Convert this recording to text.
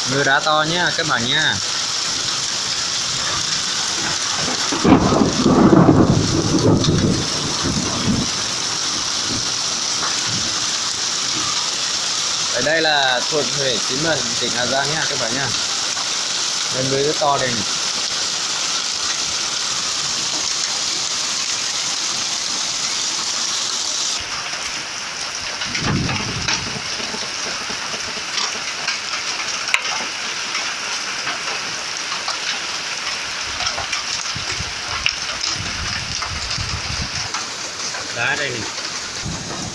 Nws đã to nha các bạn nha. Ở đây là thuộc huyện Xín Mần, tỉnh Hà Giang nha các bạn nha. Nên nws rất to đây này. Đá đây này.